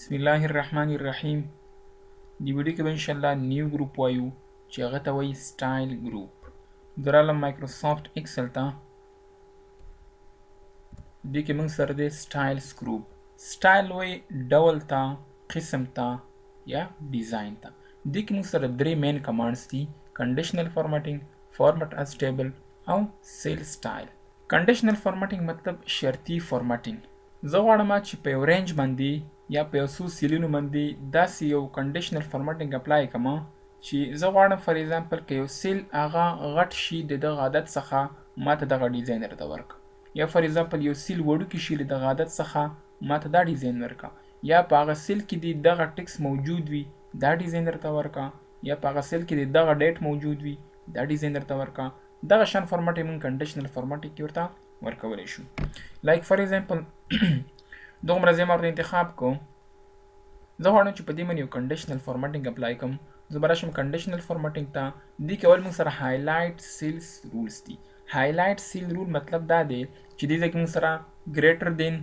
بسم الله الرحمن الرحیم. دی ویډیو کې به ان شاء الله new group وایو چې هغه ته وایي style group. زه رالم مایکروسافټ ایکسل ته. دې کې موږ سره دی styles group. Style وایي ډول ته، قسم ته یا ډیزاین ته. دې کې موږ سره درې main commands دي: conditional formatting، format as table او cell style. Conditional formatting مطلب شرطي formatting. زه غواړم چې په یو range باندې یا په یو څو سیلونو باندې داسې یو conditional formatting apply کړم چې زه غواړم، for example، که یو cell هغه غټ شي د دغه عدد څخه، ماته دغه ډیزاین راته ورکړه، یا for example یو cell وړوکی شي له دغه عدد څخه، ماته دا ډیزاین ورکړه، یا په هغه cell کې دې دغه ټیکس موجود وي، دا ډیزاین راته ورکړه، یا په هغه cell کې دې دغه date موجود وي، دا ډیزاین راته ورکړه. دغه شان format موږ conditional format کې ورته ورکولی شو. Like for example، دغومره ځای ما ورته انتخاب کو. زه غواړم چې په دې باندې یو conditional formatting apply کوم. زه به راشم conditional formatting ته. دې کې اول موږ سره highlight cells rules دي. Highlight cell rule مطلب دا دی چې دې ځای کې موږ سره greater than،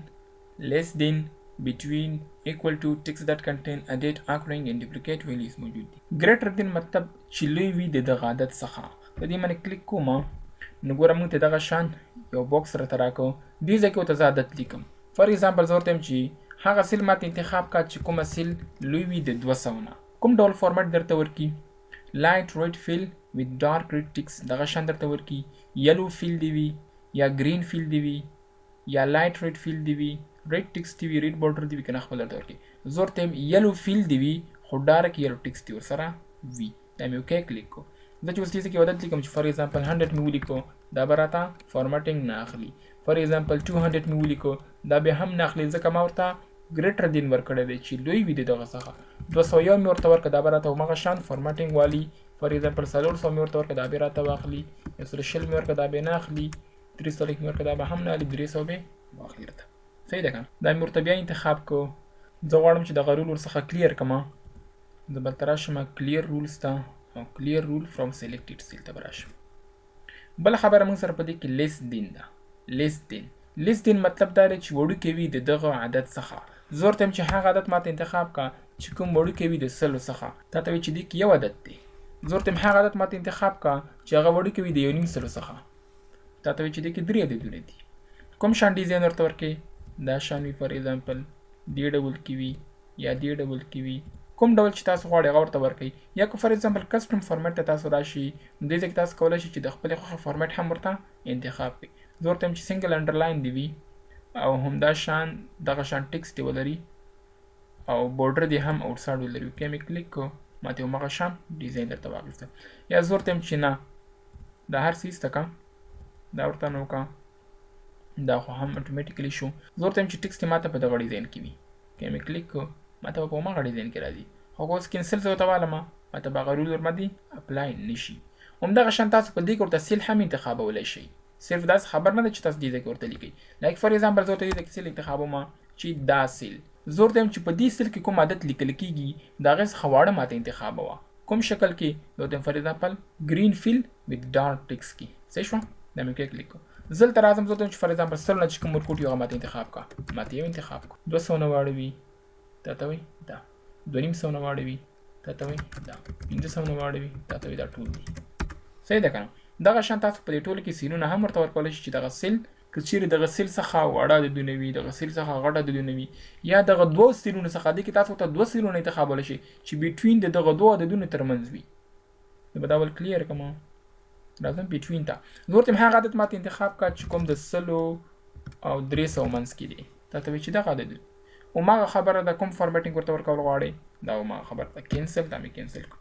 less than، between، equal to، text that contain a date occurring in duplicate values موجود دي. Greater than مطلب چې لوی وي د دغه عدد څخه. په دې باندې کلیک کوم نو ګوره، موږ ته دغه شان یو box راته راکو. دې ځای کې ورته زه عدد لیکم. For example، زه ورته وایم چې هغه cell ماته انتخاب کا چې کومه cell لوی وي د 200 نه. کوم ډول فارمټ درته ورکي؟ Light red fill with dark red text دغه شان درته ورکي، yellow fill دی وي یا green fill دی وي یا light red fill دی وي، red text دی وي، red border دی وي، کنه خپل درته ورکي. زه ورته وایم yellow fill دی وي خو dark yellow text دی ورسره وي. دا مې okay کلیک کو. زه چې اوس دې کې عدد لیکم چې for example 100 مې ولیکو، دا به راته formatting نه اخلي. For example 200 مې ولیکو، دا به هم نه اخلي، ځکه ما ورته greater than ورکړی دی چې لوی وي د دغه څخه. 201 مې ورته ورکړه، دا به راته هماغه شان formatting والي. For example 400 مې ورته ورکړه، دا به راته واخلي. 120 مې ورکړه، دا به نه اخلي. 340 مې ورکړه، دا به هم نه اخلي. 300 به واخلي راته. صحیح ده که دا مې ورته بیا انتخاب کو. زه غواړم چې دغه rule ورڅخه clear کړم. زه به ورته راشم clear rules ته او clear rule from selected cell ته به راشم. بله خبره موږ سره په دې کې less than ده. Less than، less than مطلب دا دی چې وړوکی وي د دغه عدد څخه. زه ورته وایم چې هغه عدد ماته انتخاب کا چې کوم وړوکی وي د 100 څخه. تا ته وایي چې دې کې یو عدد دی. زه ورته وایم هغه عدد ماته انتخاب کا چې هغه وړوکی وي د 1.5 سلو څخه. تا ته وایي چې دې کې درې عددونه دي. کوم شان ډیزاین ورته ورکې؟ دا شان وي، for example دې ډول کې وي یا دې ډول کې وي، کوم ډول چې تاسو غواړئ هغه ورته ورکړئ. یا که for example custom format ته تاسو راشي نو دې ځای کې تاسو کولی شئ چې د خپلې خوښې فارمټ هم ورته انتخاب کړئ. زه ورته وایم چې single underline دی وي او همدا شان دغه شان ټیکس دی ولري او border دی هم outside ولري. Okay مې کلیک کو، ماته هماغه شان ډیزاین درته واخیسته. یا زه ورته وایم چې نه، دا هر څه ایسته که، دا ورته نو که دا خو هم automatically شو. زه ورته وایم چې ټیکس دې ماته په دغه ډیزاین کې وي. Okay مې کلیک کو، ماته به په هماغه ډیزاین کې راځي. خو که اوس cancel زه ورته والم، ماته به هغه rule ورباندې apply نشي. همدغه شان تاسو په دې کې ورته cell هم انتخابولی شئ. صرف داسې خبر نه ده چې تاسو دې ځای کې ورته لیکئ. Like for example، زه ورته دې ځای کې cell انتخابوم چې دا cell، زه ورته وایم چې په دې cell کې کوم عدد لیکل کېږي، د هغې څخه واړه ماته انتخابوه. کوم شکل کې؟ زه ورته وایم for example green fill with dark text کې. صحیح شوه، دا مې okay کلیک کړو. زه دلته راځم، زه ورته وایم چې for example 100 نه چې کوم ورکوټ وي هغه ماته انتخاب کړه. ماته یو انتخاب کړو. 200 نه واړه وي، تا ته وایي دا. 250 نه واړه وي، تا ته وایي دا. 500 نه واړه وي، تا ته وایي دا ټول دي. صحیح ده که نه؟ دغه شان تاسو په دې ټولو کې سیلونه هم ورته ورکولی شئ چې دغه cell که چیرې دغه cell څخه واړه عددونه وي، دغه cell څخه غټ عددونه وي، یا دغه دوو سیلونو څخه. دې کې تاسو ته دوه سیلونه انتخابولی شئ چې between د دغه دوو عددونو ترمنځ وي. زه به دا ول clear کړم. راځم between ته. زه ورته هغه عدد ماته انتخاب کړه چې کوم د 100 او 300 منځ کې دی. تا ته وایي چې دغه عدد هماغه خبره ده. کوم formatting ورته ورکول غواړئ؟ دا هماغه خبره ده. Cancel، دا مې cancel کړ.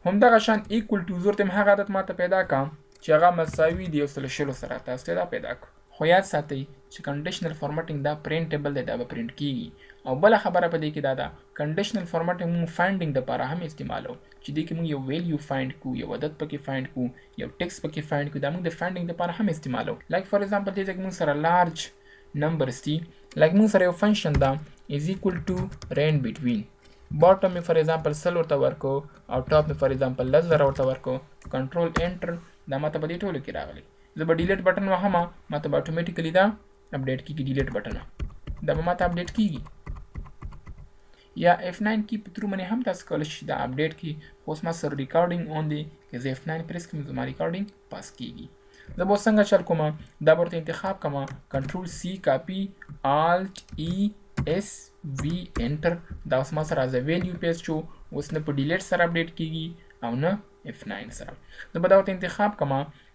همدغه شان equal to، زه ورته هغه عدد ماته پیدا کړه چې هغه مساوي دی 120 سره. تاسو ته دا پیدا کړو. خو یاد ساتئ چې conditional formatting دا printable دی، دا به پرینټ کیږي. او بله خبره په دې کې دا ده، Conditional formatting موږ finding د پاره هم استعمالو چې دې کې موږ یو value find کو، یو عدد پکې find کو، یو ټیکس پکې find کو. دا موږ د finding د پاره هم استعمالو. Like for example، دې کې موږ سره large numbers دي. Like موږ سره یو function ده is equal to RANDBETWEEN. Bottom مې for example 100 ورته ورکو او top مې for example 10,000 ورته ورکو. Control enter، دا ماته په دې ټولو کې راغلی. زه به delete button وهم، ماته به automatically دا update کیږي. Delete button، دا به ماته update کیږي. یا اف 9 کی په ترو باندې هم تاسو کولی شئ دا اپډیټ کړئ، خو اوس ما سره ریکارډینګ اون دی، که زه اف 9 پریس کړم زما ریکارډینګ پاس کیږي. زه به اوس څنګه چل کوم؟ دا به ورته انتخاب کوم، کنټرول سی کاپی، آلټ ای اس وی انټر. دا اوس ما سره از ویلیو پیسټ شو. اوس نه په ډیلیټ سره اپډیټ کیږي او نه اف 9 سره. زه به دا ورته انتخاب کوم،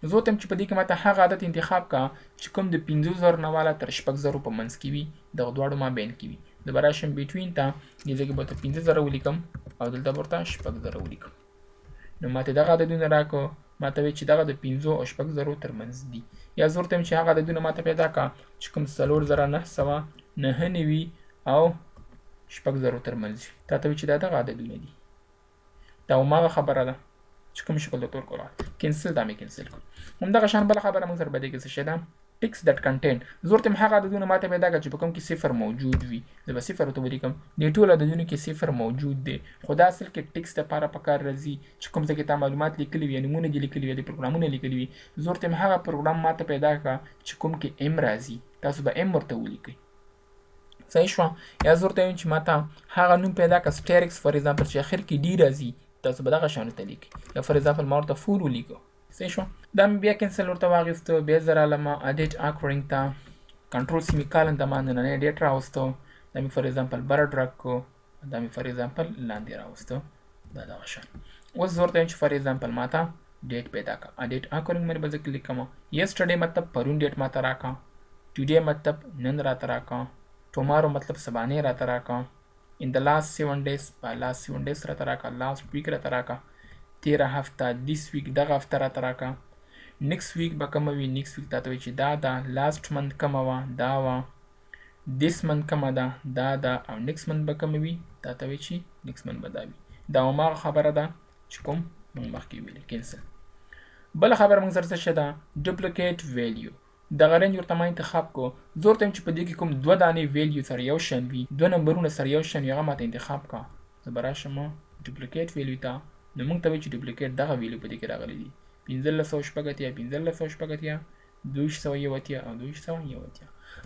زه ورته چې په دې کې ماته هغه عدد انتخاب کا چې کوم د 5000 نه والا تر 6000 په منځ کې وي، دغه دواړو مابین کې وي. زه به راشم بیټوین ته، دې ځای کې به ورته 5000 ولیکم او دلته به ورته 6000 ولیکم. نو ماته دغه عددونه راکړو، ماته وایي چې دغه د 5 او 6000 تر منځ دي. یا زه ورته وایم چې هغه عددونه ماته پیدا کړه چې کوم 4999 او 6000 تر منځ وي. تا ته وایي چې دا دغه عددونه دي. دا هماغه خبره ده چې کوم شکل د تور کول کینسل، دا مې کینسل کړ. همدغه شان بله خبره موږ سره په دې کې څه شی ده؟ ټیکس ډاټ کنټین. زه ورته هغه عددونه ماته پیدا کړه چې په کوم کې صفر موجود وي. زه به صفر ورته ولیکم. دې ټولو عددونو کې صفر موجود دی، خو دا اصل کې ټیکس دپاره په کار راځي چې کوم ځای کې تا معلومات لیکلي وي یا نومونه دې لیکلي وي یا دې پروګرامونه لیکلي وي. زه ورته هغه پروګرام ماته پیدا کړه چې کوم کې ام راځي، تاسو به ام ورته ولیکئ. صحیح شوه؟ یا زه ورته وایم چې ماته هغه نوم پیدا کړه، سټیرکس فار ایگزامپل، چې اخر کې ډي راځي، تاسو به دغه شانو ته لیکئ. یا فار ایگزامپل ما ورته فور ولیکو. صحیح شوه؟ دا مې بیا کینسل ورته واخیستو. بیا زه رالم اډیټ اکورینګ ته، کنټرول سی مې کالم ته ما نننی ډیټ راوستو. دا مې فار ایگزامپل بره ډرګ کو، دا مې فار ایگزامپل لاندې راوستو، دا دغه شان. اوس زه ورته وایم چې فار ایگزامپل ماته ډیټ پیدا کړه. اډیټ اکورینګ باندې به زه کلیک کوم. یسټرډے مطلب پرون ډیټ ماته راکړه، ټوډے مطلب نن راته راکړه، ټومارو مطلب سبانې راته راکړه، ان د لاست 7 ډیز په لاست 7 ډیز راته راکړه، لاست ویک راته راکړه، تیره هفته، دیس ویک دغه هفته راته راکړه، نیکسټ ویک به کومه وي، نیکسټ ویک تاته وایي چې دا ده، لاست منت کومه وه، دا وه، دیس منت کومه ده، دا ده، او نیکسټ منت به کومه وي، تاته وایي چې نیکسټ منت به دا وي. دا هماغه خبره ده چې کوم موږ مخکې ویلي. کینسل. بله خبره موږ سره څه شی ده؟ ډوپلیکیټ ویلیو. دغه رینج ورته ما انتخاب کو. زه ورته وایم چې په دې کې کوم دوه دانې ویلیو سره یو شان وي، دوه نمبرونه سره یو شان وي، هغه ماته انتخاب کا. زه به راشم ډوپلیکیټ ویلیو ته. نو موږ ته وایي چې ډوپلیکیټ دغه ویلیو په دې کې راغلي دي، 1586، 1586، 2281 او 2281.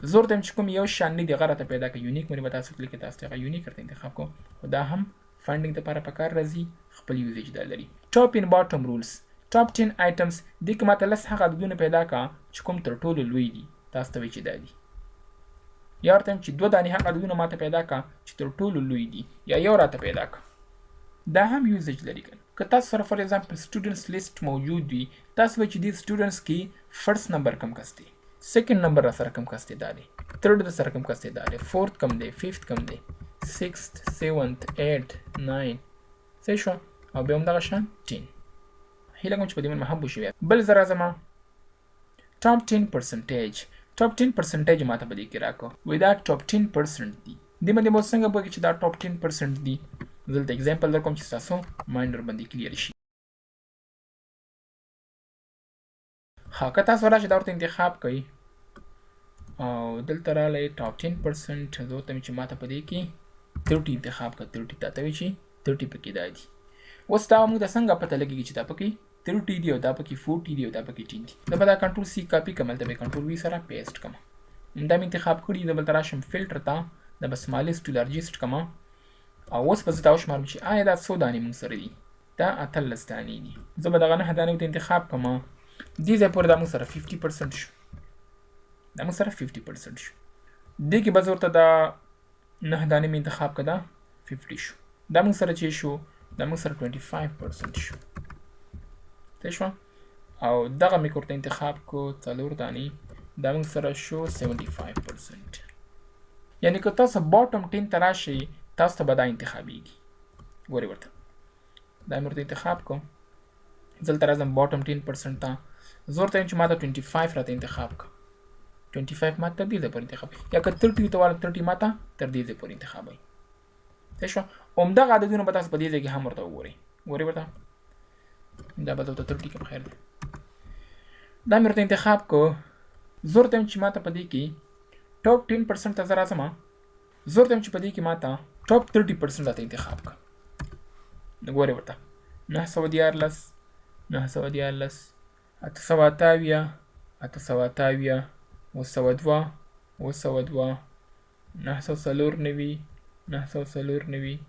زه ورته وایم چې کوم یو شان نه دي هغه راته پیدا کړه. یونیک باندې به تاسو کلیک کړئ، تاسو هغه یونیک راته انتخاب کو. خو دا هم فایندینګ لپاره په کار راځي، خپل یوزیج دا لري. ټاپ ان باټم رولز، ټاپ 10 آیټمز. دې کې ماته لس هغه عددونه پیدا کړه چې کوم تر ټولو لوی دي. تاسو ته وایي چې دا دي. یا ورته وایم چې دوه دانې هغه عددونه ماته پیدا کړه چې تر ټولو لوی دي، یا یو راته پیدا کړه. دا هم یوزیج لري. که تاسو سره فار ایگزامپل سټوډنټس لیست موجود وي، تاسو وایئ چې دې سټوډنټس کې فرست نمبر کم کس دی، سیکنډ نمبر را سره کم کس دی، دا دی، تھرډ د سره کم کس دی، دا دی، فورث کم دی، ففت کم دی، سکست، سیونت، ایټ، 9. صحیح شو؟ او بیا هم دغه شان 10. هیله کوم چې په دې باندې هم پوه شوي. بل زه راځم ټاپ 10 پرسنټیج. ټاپ 10 پرسنټیج ماته په دې کې راکړه. وایي دا ټاپ 10 پرسنټ دي. دې باندې به څنګه پوهېږئ چې دا ټاپ 10 پرسنټ دي؟ زه دلته اگزامپل درکوم چې ستاسو مایند ورباندې کلیر شي. ښه، که تاسو راشئ دا ورته انتخاب کړئ او دلته راغلی ټاپ 10 پرسنټ، زه ورته وایم چې ماته په دې کې 30 انتخاب کړه. 30 تاته وایي چې 30 پکې دا دي. اوس دا موږ ته څنګه پته لګېږي چې دا پکې 30 دي او دا پکې 40 دي او دا پکې 10 دي؟ زه به دا کنټرول سی کاپي کړم، هلته به کنټرول وي سره پیسټ کړم. دا مې انتخاب کړي. زه بلته راشم فلټر ته، دا به سمالست ټو لارجست کړم او اوس به زه دا وشمارم چې آیا دا څو دانې موږ سره دي. دا 18 دانې دي. زه به دغه 9 دانې ورته انتخاب کړم. دې ځای پورې دا موږ سره 50% شو، دا موږ سره 50% شو. دې کې به زه ورته دا 9 دانې مې انتخاب کړه، دا 50 شو. دا موږ سره چې شو، دا موږ سره 25% شو. صحیح شوه؟ او دغه مې ورته انتخاب کو څلور دانې، دا موږ سره شو 75%. یعنی که تاسو باټم 10 ته راشئ، تاسو ته به دا انتخابېږي. ګورئ ورته، دا مې ورته انتخاب کو. زه دلته راځم باټم 10% ته. زه ورته وایم چې ما ته 25 راته انتخاب کړه. 25 ما تر دې ځای پورې انتخاب، یا که 30 ته واړم 30 ما ته تر دې ځای پورې انتخابوي. صحیح شوه؟ همدغه عددونه به تاسو په دې ځای کې هم ورته وګورئ. ګورئ ورته، دا به ورته 30 کوم خیر دی. دا مې ورته انتخاب کو. زه ورته وایم چې ما ته په دې کې ټاپ 10% ته زه راځم. زه ورته وایم چې په دې کې ما ته ټاپ 30% راته انتخاب کړه. نو ګورئ ورته، 913، 913، 878، 878، 702، 702، 994، 994،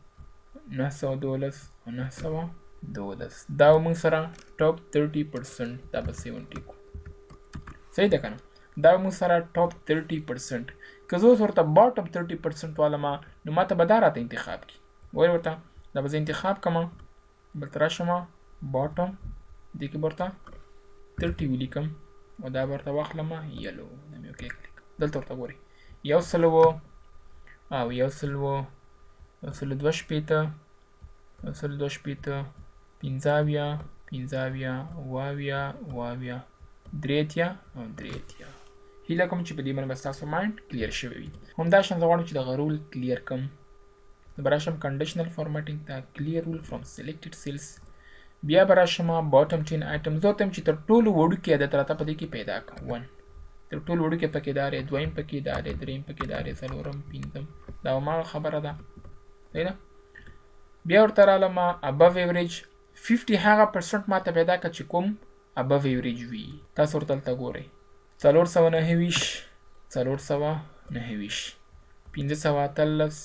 912 او 912. دا موږ سره top 30%. دا به 70 کو، صحیح ده کنه؟ دا موږ سره top 30%. که زه اوس ورته bottom 30% والم، نو ماته به دا راته انتخاب کړي. ګورئ ورته، دا به زه انتخاب کړم، بلته راشم، bottom دې کې به ورته 30 ولیکم او دا به ورته واخلم yellow. دا مې okay click. دلته ورته ګورئ، 100 او 100، 162، 162، 75، 75، 77، 77، 83 او 83. هیله کوم چې په دې باندې به ستاسو mind clear شوی وي. همدا شان زه غواړم چې دغه rule clear کړم، نو به راشم conditional formatting ته، clear rule from selected cells. بیا به راشم bottom 10 item. زه ورته چې تر ټولو وړوکی عدد راته په دې کې پیدا کړم. 1 تر ټولو وړوکی پکې دا دی، دویم پکې دا دی، دریم پکې دا دی، څلورم، پنځم، دا هماغه خبره ده، صحیح ده؟ بیا ورته رالم above average 50، هغه percent ماته پیدا کړه چې کوم above average وي. تاسو ورته دلته ګورئ، 429، 429، 518،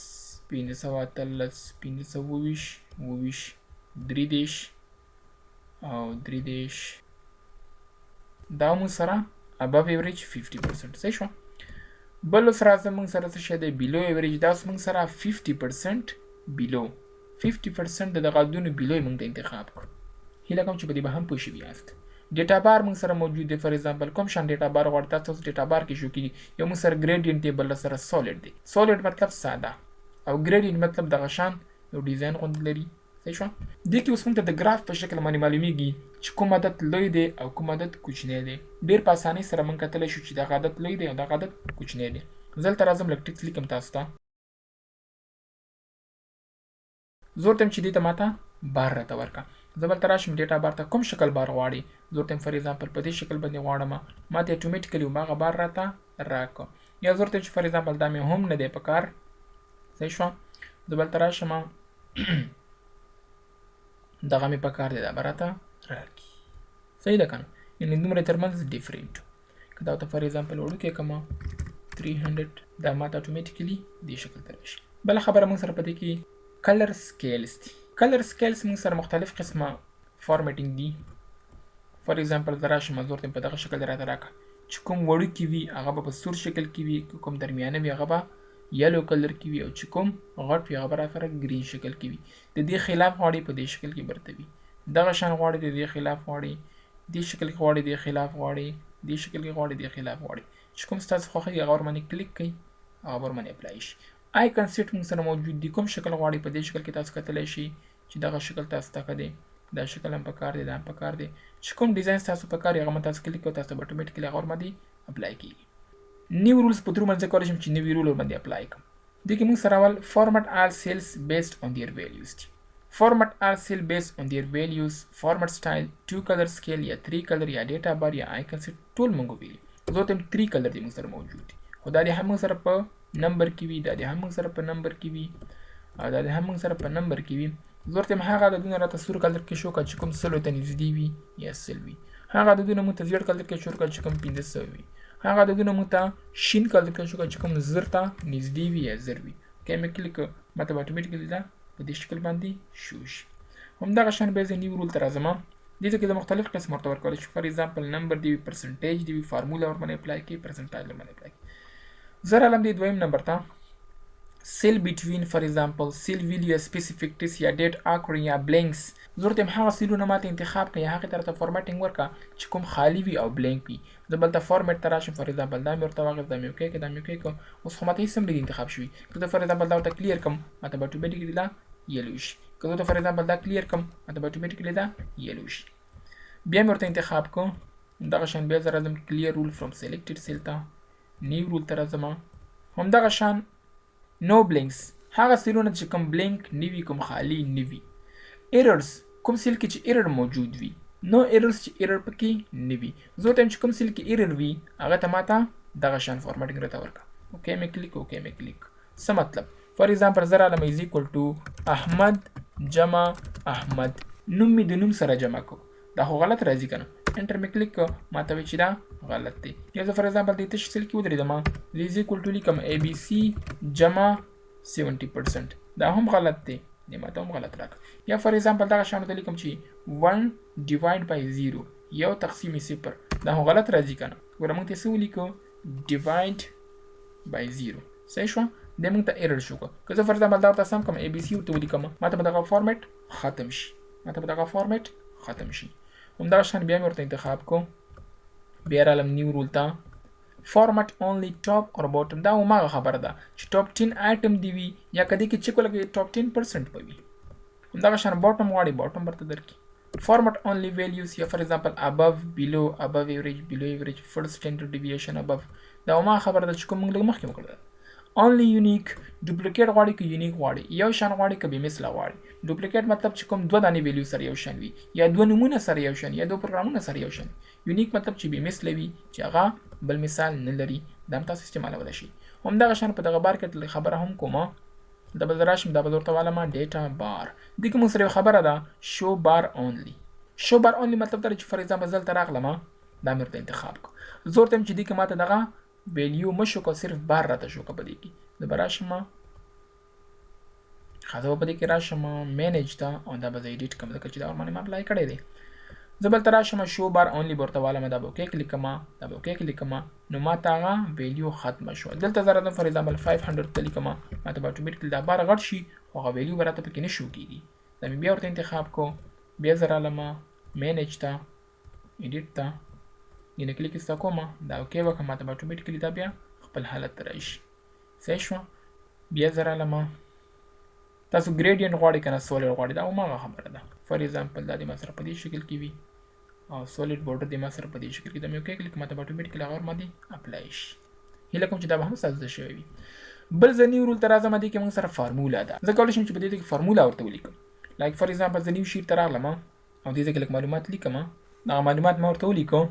518، 527، 27، 33 او 33. دا مو سره above average 50%، صحیح شو؟ بل اوس راځه، موږ سره څه شی دی؟ Below average. دا اوس موږ سره 50% below، 50% د دغه عددونو below موږ ته انتخاب کړو. هیله کوم چې په دې به هم پوه شوي یاست. data bar موږ سره موجود دی. For example، کوم شان data bar غواړئ تاسو، data bar کې شو کیږي. یو موږ سره gradient دی، بل سره solid دی. Solid مطلب ساده او gradient مطلب دغه شان یو design غوندې لري، صحیح شو؟ دې کې اوس موږ ته د ګراف په شکل باندې معلومیږي چې کوم عدد لوی دی او کوم عدد کوچنی دی. ډیر په اسانۍ سره موږ کتلی شو چې دغه عدد لوی دی او دغه عدد کوچنی دی. زه دلته راځم، لږ text لیکم تاسو ته. زه ورته چې دې ته ماته بار راته ورکړه. زه بلته راشم data bar ته، کوم شکل بار غواړي؟ زه ورته for example په دې شکل باندې غواړم. ماته automatically هماغه بار راته راکړه. یا زه ورته چې for example دا مې هم نه دی په کار، صحیح شوه؟ زه بلته راشم، دغه مې په کار دی، دا به راته راکړي، صحیح ده که نه؟ یعنې دومره ترمنځ different. که دا ورته for example وړوکی کړم 300، دا ماته automatically دې شکل ته راشي. بله خبره موږ سره په دې کې color scales دي. Color scales موږ سره مختلف قسمه formatting دي. For example، زه راشم، زه ورته په دغه شکل راته راکړه چې کوم وړوکی وي هغه به په سور شکل کې وي، کوم درمیانه وي هغه به yellow color کې وي او چې کوم غټ وي هغه به راسره green شکل کې وي. د دې خلاف غواړي، په دې شکل کې برته وي. دغه شان غواړي، د دې خلاف غواړي، دې شکل کې غواړي، دې خلاف غواړي، دې شکل کې غواړي، دې خلاف غواړي. چې کوم ستاسو خوښېږي هغه ورباندې کلیک کړئ، هغه ورباندې apply شي. Icon set موږ سره موجود دي. کوم شکل غواړي، په دې شکل کې تاسو کتلی شئ چې دغه شکل تاسو ته ښه دی، دا شکل هم پکار دی، دا هم پکار دی. چې کوم design تاسو پکار هغه مو تاسو کلیک کړئ، تاسو به automatically هغه ورباندې apply کیږي. New rules په through باندې کولی شم چې نوي rule ورباندې apply کړم. دې کې موږ سره اول format all cells based on their values دي. Format all cell based on their values، format style، two color scale یا three color یا data bar یا icon set، ټول موږ ویلي. زه ته 3 color دي موږ سره موجود دي، خو دا دې هم موږ سره په number کې وي، دا دې هم موږ سره په number کې وي او دا دې هم موږ سره په number کې وي. زه ورته هغه عددونه راته سور color کې show کړه چې کوم 100 ته نږدې وي یا 100 وي. هغه عددونه موږ ته زیړ color کې show کړه چې کوم 500 وي. هغه عددونه موږ ته شین color کې show کړه چې کوم 1000 ته نږدې وي یا 1000 وي. که مې کلیک، ماته به automatically دا په دې شکل باندې show شي. همدغه شان بیا زه new rule ته راځم. دې ځای کې د مختلف قسم ورته ورکولی شو. For example، number دی وي، percentage دی وي، formula ورباندې apply کړي، percentile ورباندې apply کړي. زه رالم دې دویم نمبر ته، cell between، for example cell value، specific text یا date occurring یا blanks. زه ورته هغه cell ونه ماته انتخاب کړه یا هغې ته راته formatting ورکړه چې کوم خالی وي او blank وي. زه بل ته format ته راشم، for example دا مې ورته واخیست، دا مې okay کړ، دا مې okay کړ. اوس خو ماته هېڅ هم نه دي انتخاب شوي. که زه for example دا ورته clear کړم، ماته به automatically دا yellow شي. که زه ورته for example دا clear کړم، ماته به automatically دا yellow شي. بیا مې ورته انتخاب کړ. دغه شان بیا زه راځم clear rule from selected cell ته، new rule ته راځم. همدغه شان no blanks، هغه cell ونه چې کوم blank نه وي، کوم خالی نه وي. Errors، کوم cell کې چې error موجود وي. No errors، چې error پکې نه وي. زه ورته چې کوم cell کې error وي هغه ته ماته دغه شان formatting راته ورکړه. Okay مې کلیک، okay مې کلیک. څه مطلب؟ For example، زه رالم is equal to احمد جمع احمد، نوم مې د نوم سره جمع کو. دا خو غلط راځي کنه؟ Enter مې کلیک کو، ماته وی چې دا غلط دی. یا زه for example دې تش cell کې ودرېدم، is equal to لیکم ABC جمع 70%. دا هم غلط دی، دې ماته هم غلط راکړ. یا فار ایگزامپل دغه شان ورته لیکم چې 1 ډیوایډ بای 0، یو تقسیم صفر، دا هم غلط راځي که نه؟ ګوره موږ ته څه ولیکو؟ ډیوایډ بای 0. صحیح شوه؟ دی موږ ته ایرر شو. که زه فرض ایگزامپل دا ورته سم کړم، ای بي سي ورته ولیکم، ماته به دغه فارمیټ ختم شي، ماته به دغه فارمیټ ختم شي. همدغه شان بیا مې ورته انتخاب کو، بیا رالم نیو رول ته، فارمټ اونلی ټاپ اور باټم. دا هماغه خبره ده چې ټاپ 10 آیټم دی وي، یا که دې کې چک ولګوي ټاپ 10% به وي. همدغه شان باټم غواړي، باټم ورته درکړي. فارمټ اونلی ویلیوز، یا فار ایگزامپل ابو بیلو، ابو ایوریج، بیلو ایوریج، فرست سټانډرډ ډیویشن ابو. دا هماغه خبره ده چې کوم موږ لږ مخکې وکړه. اونلی یونیک، ډوپلیکیټ غواړي که یونیک غواړي، یو شان غواړي که بې مثله غواړي. ډوپلیکیټ مطلب چې کوم دوه دانې ویلیو سره یو شان وي، یا دوه نمونه سره یو شان، یا دوه پروګرامونه سره یو شان. یونیک مطلب چې بې مثله وي، چې هغه بل مثال نه لري، دا هم تاسو استعمالولی شئ. همدغه شان په دغه بار کې خبره هم کوم، دا به زه راشم، دا به زه ورته والم ډیټا بار. دې کې موږ سره یو خبره ده، شو بار اونلی. شو بار اونلی مطلب دا دی چې فار ایگزامپل زه دلته راغلم، دا مې ورته انتخاب کړ، زه ورته وایم چې دې کې ماته دغه ویلیو مه شو که، صرف بار راته شو که. په دې کې زه به راشم، ښه، زه به په دې کې راشم منیج ته او دا به زه ایډیټ کړم، ځکه چې دا ورباندې ما اپلای کړی دی. زه بل ته راشم، شو بار اونلی به ورته والم، دا به اوکی کلیک کړم، دا به اوکی کلیک کړم، نو ما ته هغه ویلیو ختمه شوه. دلته زه راځم، فار ایگزامپل 500 ته لیکم، ما ته به اتوماتیکلی دا بار غټ شي، خو هغه ویلیو به راته پکې نه شو کېږي. دا مې بیا ورته انتخاب کړو، بیا زه رالم منیج ته، ایډیټ ته، دې نه کلیک ایسته کوم، دا اوکی وکړم، ما ته به اتوماتیکلی دا بیا خپل حالت ته راشي. صحیح شوه؟ بیا زه رالم، تاسو ګریډینټ غواړئ که نه سولډ غواړئ، دا هماغه خبره ده. فار ایگزامپل دا دې ما سره په دې شکل کې وي او سولډ بورډر دې ما سره په دې شکل کې، دا مې اوکی کلیک، ما ته به اتوماتیکلی هغه ورباندې اپلای شي. هیله کوم چې دا به هم ستاسو زده شوی وي. بل زه نیو رول ته راځم، دې کې موږ سره فارمولا ده. زه کولی شم چې په دې کې فارمولا ورته ولیکم. لایک فار ایگزامپل زه نیو شیټ ته راغلم او دې ځای کې لږ معلومات لیکم، دغه معلومات ما ورته ولیکو،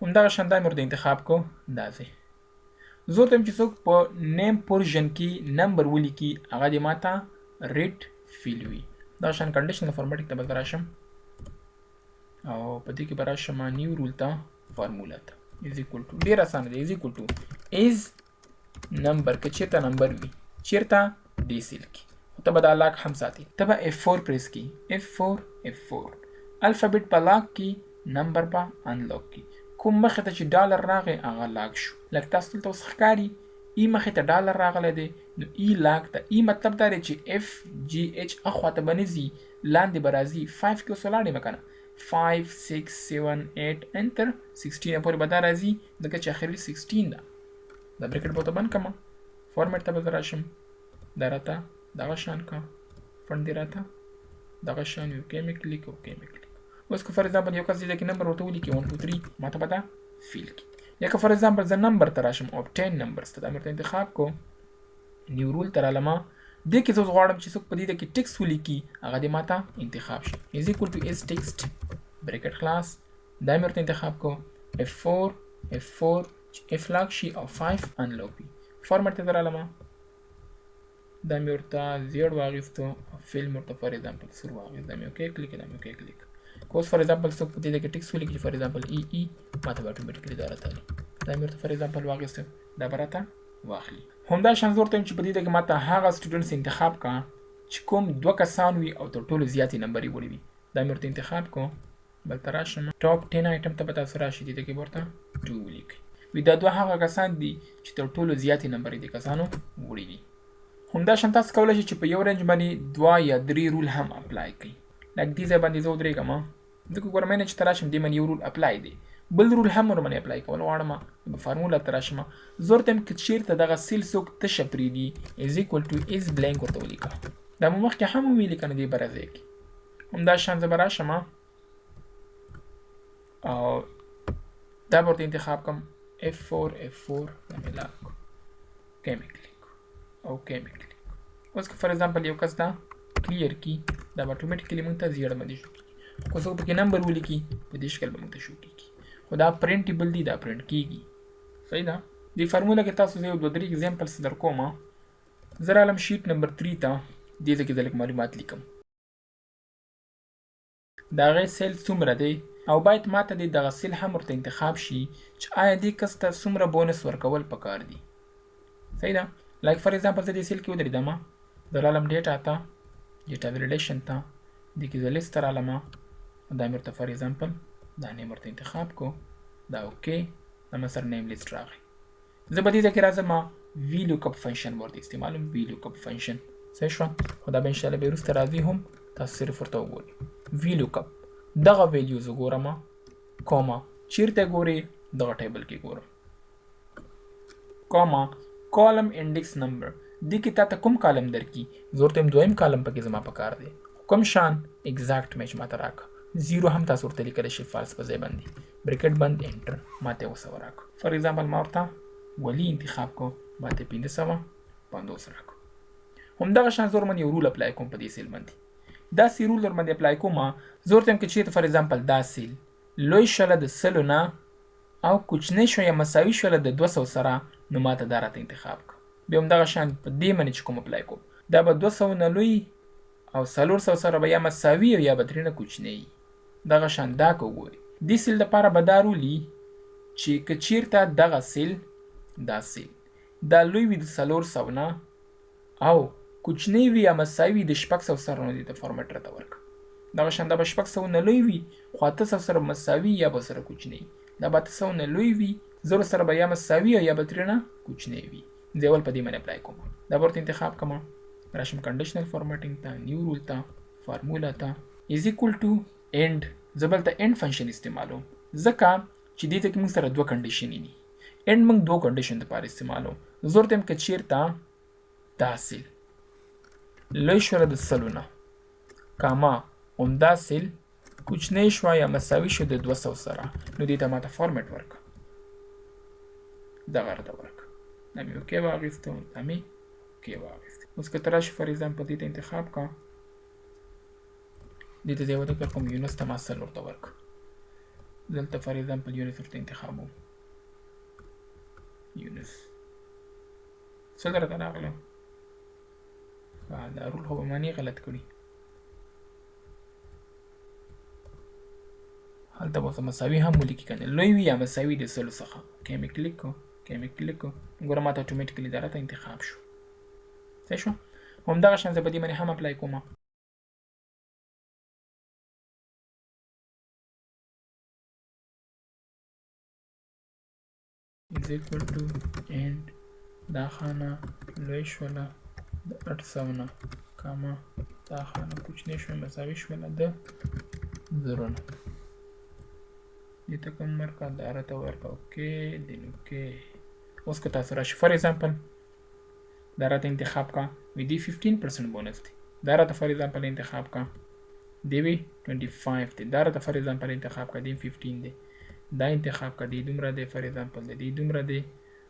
همدغه شان دا مې ورته انتخاب کو. داسې زه ورته وایم چې څوک په نیم پورژن کې نمبر ولیکي هغه دې ماته ریډ فیل وي. دغه شان کنډیشنل فارمیټ ته به زه راشم او په دې کې به راشم نیو رول ته، فارمولا ته، از ایکوال ټو، ډېر اسانه دی، از ایکوال ټو از نمبر، که چېرته نمبر وي چېرته دې سیل کې، خو ته به دا لاک هم ساتې، ته به اف 4 پریس کی، اف 4، اف 4، الفابیټ په لاک کی، نمبر به انلاک کی. کوم مخې ته چې ډالر راغی هغه لاک شو. لکه تاسو دلته اوس ښکاري، ای مخې ته ډالر راغلی دی، نو ای لاک ته. ای مطلب دا دی چې اف جی اچ اخوا ته به نه ځي، لاندې به راځي. 5 کې اوس ولاړ یم که نه؟ 5، 6، 7، 8 ان تر 16 پورې به دا راځي، ځکه چې اخري 16 ده. دا بریکټ به ورته بند کړم، فارمیټ ته به زه راشم، دا راته دغه شان که فنډ دې راته دغه شان وي. اوکی مې کلیک، اوکی مې کلیک. اوس که فار ایگزامپل یو کس دې ځای کې نمبر ورته ولیکي 1 2 3، ماته به دا فیل کړي. یا که فار ایگزامپل زه نمبر ته راشم، obtain نمبرز ته، دا مې ورته انتخاب کو، نیو رول ته رالم، دې کې زه اوس غواړم چې څوک په دې ځای کې ټیکس ولیکي هغه دې ماته انتخاب شي. از ایکوال ټو از ټیکسټ، بریکټ خلاص، دا مې ورته انتخاب کو، اف 4، اف 4، چې اف لاک شي او 5 انلاک وي. فارمټ ته زه رالم، دا مې ورته زیړ واغیستو او فیل مې ورته فار ایگزامپل سور واغیست، دا مې اوکی کلیک، دا مې اوکی کلیک. که اوس فار ایگزامپل څوک په دې ځای کې ټیکس ولیکي چې فار ایگزامپل ای ای، ماته به اتوماتیکلی دا راته اخلي. دا مې ورته فار ایگزامپل واغیستو، دا به راته واخلي. همدا شان زه ورته وایم چې په دې ځای کې ماته هغه سټوډنټس انتخاب کړه چې کوم دوه کسان وي او تر ټولو زیاتې نمبرې وړي وي. دا مې ورته انتخاب کړو، بل ته راشم، ټاپ 10 آیټم ته به تاسو راشئ، دې ځای کې به ورته 2 ولیکئ. وي دا دوه هغه کسان دي چې تر ټولو زیاتې نمبرې دې کسانو وړي دي. همدا شان تاسو کولی شئ چې په یو رینج باندې دوه یا درې رول هم اپلای کړئ. لکه دې ځای باندې زه ودرېږم، ځکه ګوره منیج ته راشم، دې باندې یو رول اپلای دی، بل رول هم ورباندې اپلای کول غواړم، زه به فارمولا ته راشم، زه ورته وایم که چېرته دغه سیل څوک تشه پرېږدي، از ایکوال ټو از بلانک ورته ولیکه. دا مو مخکې هم وویلې که نه دې بره ځای کې. همدا شان زه به راشم او دا به ورته انتخاب کړم، اف 4، اف 4، دا مې لاک کړو، اوکی مې کلیک، اوکی مې کلیک. اوس که فار ایگزامپل یو کس دا کلیر کی، دا به اتوماتیکلی موږ ته زیړ باندې شو کیږي. که څوک پکې نمبر ولیکي په دې شکل به موږ ته شو کیږي، خو دا پرنټیبل دی، دا پرنټ کیږي. صحیح ده؟ دې فارمولا کې تاسو زه یو دوه درې ایگزامپلز در کوم. زه رالم شیټ نمبر 3 ته، دې ځای کې زه لږ معلومات لیکم. د هغې سیل څومره دی او باید ماته دې دغه سیل هم ورته انتخاب شي چې آیا دې کس ته څومره بونس ورکول پکار دي. صحیح ده؟ لایک فار ایگزامپل زه دې سیل کې ودرېدم، زه رالم ډیټا ته، ډیټا ویلیډیشن ته، دې کې زه لیست ته رالم، دا مې ورته فار ایگزامپل دا نیم ورته انتخاب کو، دا اوکی، دا ما سره نیم لیست راغی. زه به دې ځای کې راځم، وی لوک اپ فنکشن ورته استعمالوم، وی لوک اپ فنکشن. صحیح شوه؟ خو دا به انشاءالله بیا وروسته راځي، هم تاسو صرف ورته وګورئ. وی لوک اپ دغه ویلیو زه ګورم، کومه چیرته ګوري؟ دغه ټیبل کې ګورم، کومه کالم انډیکس نمبر دې کې تاته کوم کالم درکي، زه ورته وایم دویم کالم پکې زما پکار دی، کوم شان ایگزیکټ میچ ماته راکړه. زیرو هم تاسو ورته لیکلی شئ فالس په ځای باندې، بریکټ بند، انټر، ماته یې 700 راکړه. فار ایگزامپل ما ورته ولی انتخاب کو، ماته 550 راکړه. همدغه شان زه ورباندې یو رول اپلای کوم په دې سیل باندې، داسې رول ورباندې اپلای کوم، زه ورته وایم که چېرته فار ایگزامپل دا سیل لوی شوله د 100 نه او کوچنی شو یا مساوي شوله د 200 سره، نو ماته دا راته انتخاب کړه. بیا همدغه شان په دې باندې چې کوم اپلای کوم، دا به 200 نه لوی او 400 سره به یا مساوي او یا به ترېنه کوچنی. دغه شان دا که وګورئ دې سیل دپاره به دا رولي چې که چیرته دغه سیل، دا سیل دا لوی وي د 400 نه او کوچنی وي یا مساوي وي د 600 سره، نو دې ته فارمټ راته ورکړه. دغه شان دا به 600 نه لوی وي خو 800 سره به مساوي یا به سره کوچنی، دا به 800 نه لوی وي، 1000 سره به یا مساوي او یا به ترېنه کوچنی وي. زه اول په دې باندې اپلای کوم، دا به ورته انتخاب کړم، راشم کنډیشنل فارمټینګ ته، نیو رول ته، فارمولا ته، از ایکول ټو اند. زه به هلته اند فنکشن استعمالوم، ځکه چې دې ځای کې موږ سره دوه کنډیشنې دي. اند موږ دوه کنډیشن دپاره استعمالوم. زه ورته وایم که چیرته دا سیل لوی شوله د 100 نه، کاما همدا سیل کوچنی شوه یا مساوي شو د 200 سره، نو دې ته ماته فارمټ ورکړه، دغه راته ورکړه. دا مې اوکې واخیستو، دا مې اوکې واخیست. اوس که ته راشې فار ایگزامپل دې ته انتخاب کړه، دې ته زه یوه ذکر کوم، یونس ته ما 100 ورته ورکړه، دلته فار ایگزامپل یونس ورته انتخابوم، یونس 100 راته راغله. دا رول خو به ما نه غلط کړي، هلته به ورته مساوي هم ولیکي که نه، لوی وي یا مساوي د 100 څخه. اوکې مې کلیک کړو، اوکې مې کلیک کړو، ګوره ماته اتوماتیکلي دا راته انتخاب شو. صحیح شو؟ همدغه شان زه په دې باندې هم اپلای کوم. is equal to and دا خانه لوی شوله د 800 نه، کاما دا خانه کوچنۍ شوه مساوي شوله د 0 نه، دې ته کوم ورکړه، دا راته ورکړه. اوکې دین اوکې. اوس که تاسو راشي فار ایگزامپل دا راته انتخاب کړه، وی دی 15% بونس دی، دا راته فار ایگزامپل انتخاب کړه، دی وی 25 دی، دا راته فار ایگزامپل انتخاب کړه، دی 15 دی، دا انتخاب کړه، دی دومره دی، فار ایگزامپل دی دومره دی،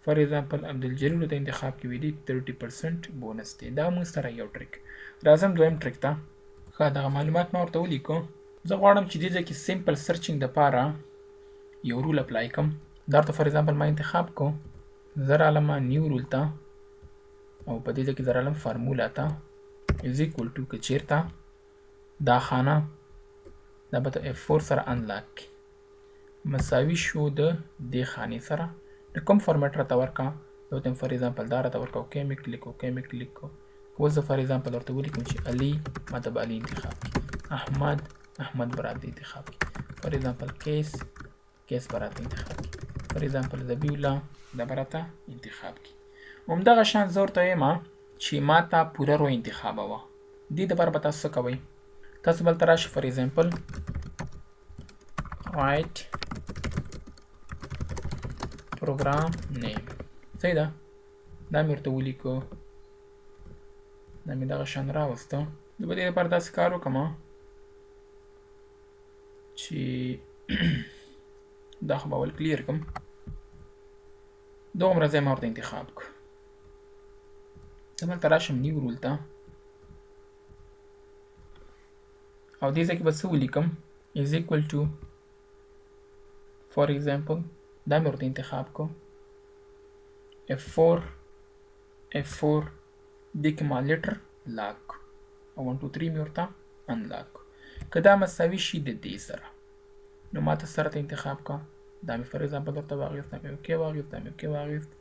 فار ایگزامپل عبدالجلیل ته انتخاب کړي، وی دی 30% بونس دی. دا موږ سره یو ټریک. راځم دویم ټریک ته. ښه دغه معلومات ما ورته ولیکو. زه غواړم چې دې ځای کې سمپل سرچینګ دپاره یو رول اپلای کړم. دا ورته فار ایگزامپل ما انتخاب کو، زه رالم نیو رول ته او په دې ځای کې زه رالم فارمولا ته، از ایکول ټو که چیرته دا خانه دا به ته اف فور سره انلاک کړي مساوي شو د دې خانې سره، نو کوم فارمټ راته ورکړه، زه ورته فار ایگزامپل دا راته ورکړه. اوکې مې کلیک، اوکې مې کلیک کړو. اوس زه فار ایگزامپل ورته ولیکم چې علي، ماته به علي انتخاب کړي، احمد، احمد به راته انتخاب کړي، فار ایگزامپل کیس، کیس به راته انتخاب کړي، فار ایگزامپل ذبیح الله دا به راته انتخاب کړي. همدغه شان زه ورته وایم چې ما ته پوره رو انتخابوه. دې دپاره به تاسو څه کوئ، تاسو بل ته راشئ فار ایگزامپل رایټ پروګرام نیم، صحیح ده، دا مې ورته ولیکو، دا مې دغه شان راوسته. زه به دې لپاره داسې کار وکړم چې دا خو به اول کلیر کړم، دومره ځای ما ورته انتخاب کړ. زه دلته راشم نیو رول ته او دې ځای کې به څه ولیکم، is equal to for example دا مې ورته انتخاب کړو، F4 F4 دې کې ما لیټر لاک او 1 2 3 مې ورته انلاک. که دا مساوي شي د دې سره نو ما ته سره ته انتخاب کړه، دا مې فار ایگزامپل ورته واخیست، دا مې اوکې واخیست، دا مې اوکې واخیست.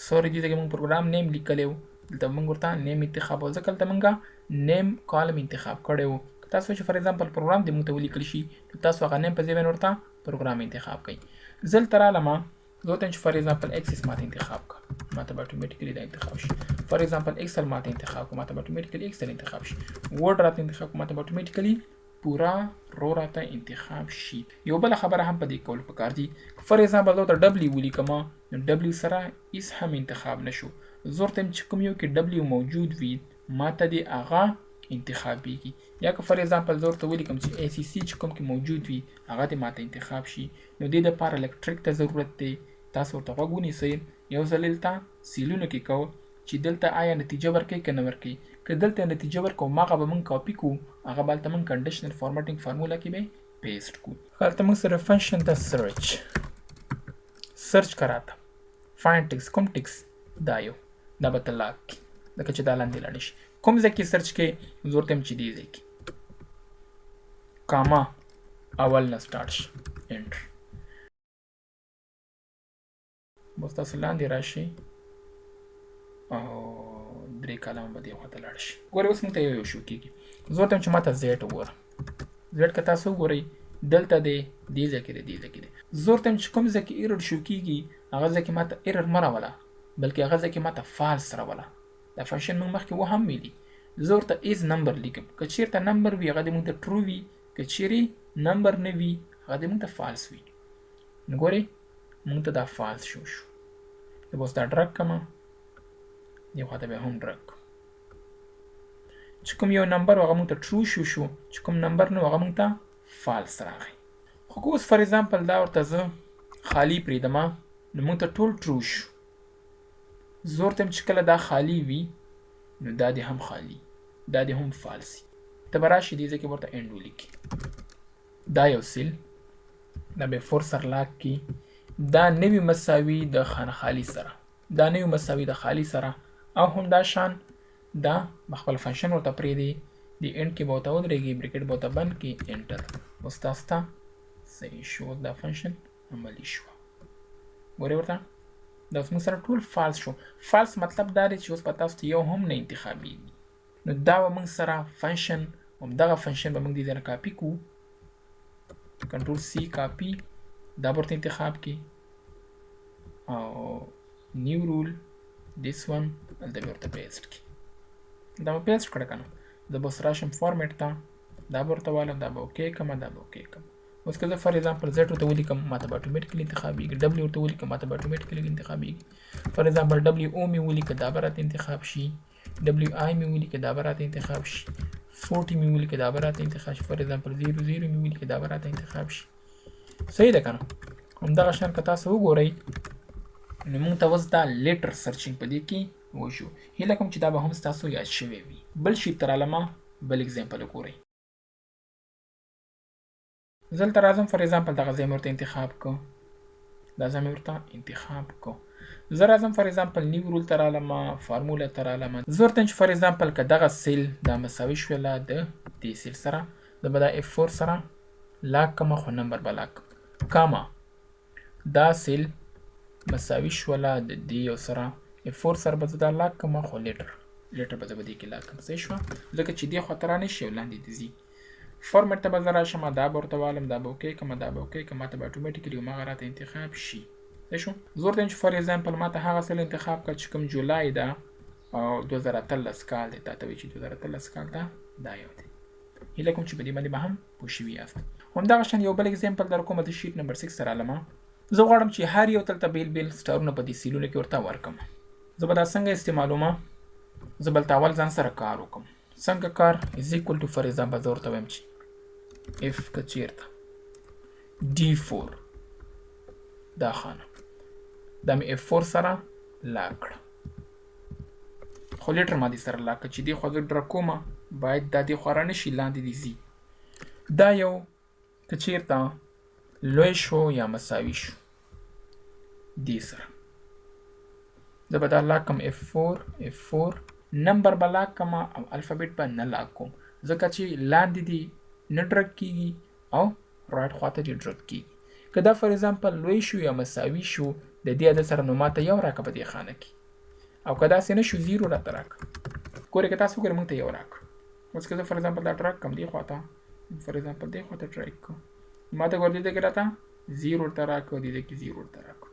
سوري دې ځای کې موږ پروګرام نیم لیکلی و، دلته موږ ورته name انتخابوو، ځکه دلته موږ name column انتخاب کړی وو. که تاسو چې for example پروګرام دې موږ ته ولیکل شي، نو تاسو هغه name په ځای باندې ورته پروګرام انتخاب کړئ. زه دلته رالم، زه ورته وایم چې for example Access ماته انتخاب کړه، ماته به automatically دا انتخاب شي. for example Excel ماته انتخاب کړه، ماته به automatically Excel انتخاب شي. Word راته انتخاب کړه، ماته به automatically پورا row راته انتخاب شي. یو بله خبره هم په دې کول پکار دي، for example زه ورته W ولیکم، نو W سره هیڅ هم انتخاب نشو. زه ورته وایم چې کوم یو کې W موجود وي ماته دې هغه انتخابیږي. یا که for example زه ورته ولیکم چې ACC چې کوم کې موجود وي هغه دې ماته انتخاب شي. نو دې دپاره لږ trick ته ضرورت دی، تاسو ورته غوږ ونیسئ. یو ځل دلته سیلونو کې کو چې دلته آیا نتیجه ورکوي که نه ورکوي. که دلته نتیجه ورکوو ماغه به موږ کاپي کو، هغه به هلته موږ conditional formatting formula کې به paste کو. هلته موږ سره function ته search، search کراته find text، کوم text دا یو دا به ته lock کړي، ځکه چې دا لاندې لاړ شي. کوم ځای کې search کې زه ورته وایم چې دې ځای کې comma اول نه start شي، enter. اوس تاسو لاندې راشي او درې column به دې خواته لاړ شي. ګورئ اوس موږ ته یو یو شو کېږي. زه ورته وایم چې ماته Z وګوره. Z که تاسو وګورئ دلته دی، دې ځای کې دی، دې ځای کې دی. زه ورته وایم چې کوم ځای کې error شو کېږي هغه ځای کې ماته error مه راوله، بلکې هغه ځای کې ماته false راوله. دا function موږ مخکې و هم ویلي. زه ورته is number لیکم، که چېرته number وي هغه دې موږ ته true وي، که چېرې number نه وي هغه دې موږ ته false وي. نو ګورئ موږ ته دا false شو شو. زه به اوس دا drag کړم، دې خوا ته بیا هم drag کړم. چې کوم یو number هغه موږ ته true شو شو، چې کوم number نه هغه موږ ته false راغی. خو که اوس for example دا ورته زه خالی پرېږدم نو موږ ته ټول true شو. زه ورته وایم چې کله دا خالی وي نو دا دې هم خالی، دا دې هم false. ته به راشي دې ځای کې به ورته and ولیکي. دا یو cell دا به four سره lock کی، دا نوی مساوي د خانه خالی سره، دا نوی مساوي د خالی سره، او همدا شان دا به خپل function ورته پرېږدي، د and کې به ورته ودرېږي، bracket به ورته بند کړي، enter. اوس تاسو ته صحیح شو، دا function عملي شو. ګورئ ورته دا اوس موږ سره ټول false شو. false مطلب دا دی چې اوس به تاسو ته یو هم نه انتخابېږي. نو دا به موږ سره function، همدغه function به موږ دې ځای نه کاپي کړو، control C copy، دا به ورته انتخاب کړي او new rule this one هلته به ورته paste کړي. دا به paste کړه که نه، زه به اوس راشم فارمیټ ته، دا به ورته والم، دا به okay کړم، دا به okay کړم. اوس که زه for example Z ورته ولیکم ما ته به automatically انتخابېږي، W ورته ولیکم ما ته به automatically انتخابېږي. for example W O مې ولیکه دا به راته انتخاب شي، W I مې ولیکه دا به راته انتخاب شي، 40 مې ولیکه دا به راته انتخاب شي، for example 0 0 مې ولیکه دا به راته انتخاب شي. صحیح ده که نه؟ همدغه شان که تاسو وګورئ نو موږ ته اوس دا letter searching په دې کې وشو. هیله کوم چې دا به هم ستاسو یاد شوی وي. بل sheet ته رالمه، بل example وګورئ. زه دلته راځم، for example دغه ځای مې ورته انتخاب کړو، دا ځای مې ورته انتخاب کړو. زه راځم for example new rule ته رالم، formula ته رالم. زه ورته چې for example که دغه cell دا مساوي شوله د دې cell سره، زه به دا F 4 سره lock کړم، خو number به lock کړم، comma دا cell مساوي شوله د دې یو سره، F 4 سره به زه دا lock کړم، خو letter به زه په دې کې lock کړم. صحیح شوه؟ ځکه چې دې خواته رانه شي او لاندې دې ځي. فارمټ ته به زه راشم، دا به ورته والم، دا به okay کړم، دا به okay کړم، ماته به automatically هماغه راته انتخاب شي. صحیح شو؟ زه ورته وایم چې for example ماته هغه cell انتخاب کړه چې کوم جولای ده او 2018 کال دی، تا ته وایي چې 2018 کال ده، دا یو دی. هیله کوم چې په دې باندې به هم پوه شوي یاست. همدغه شان یو بل example در کوم، زه sheet number 6 ته رالم. زه غواړم چې هر یو تلته بیل بیل سټارونه په دې سیلونو کې ورته ورکم. زه به دا څنګه استعمالوم؟ زه به هلته اول ځان سره کار وکړم. څنګه کار؟ is equal to for example زه ورته وایم چې if که چیرته D 4 دا خانه دا مې F 4 سره lock کړه، خو letter ما دې سره lock کړه چې دې خوا زه drag کوم باید دا دې خوا رانه شي، لاندې دې ځي. دا یو که چیرته لوی شو یا مساوي شو دې سره، زه به دا lock کړم F 4 F 4 number به lock کړم او alphabet به نه lock کوم، ځکه چې لاندې دې نه drag کیږي او right خواته دې drag کیږي. که دا for example لوی شو یا مساوي شو د دې عدد سره، نو ماته یو راکړه په دې خانه کې، او که داسې نه شو zero راته راکړه. ګورئ که تاسو وګورئ موږ ته یو راکړ. اوس که زه for example دا drag کړم دې خوا ته، for example دې خوا ته drag کړم، ما ته ګور دې ځای کې راته zero ورته راکړ، دې ځای کې zero ورته راکړ.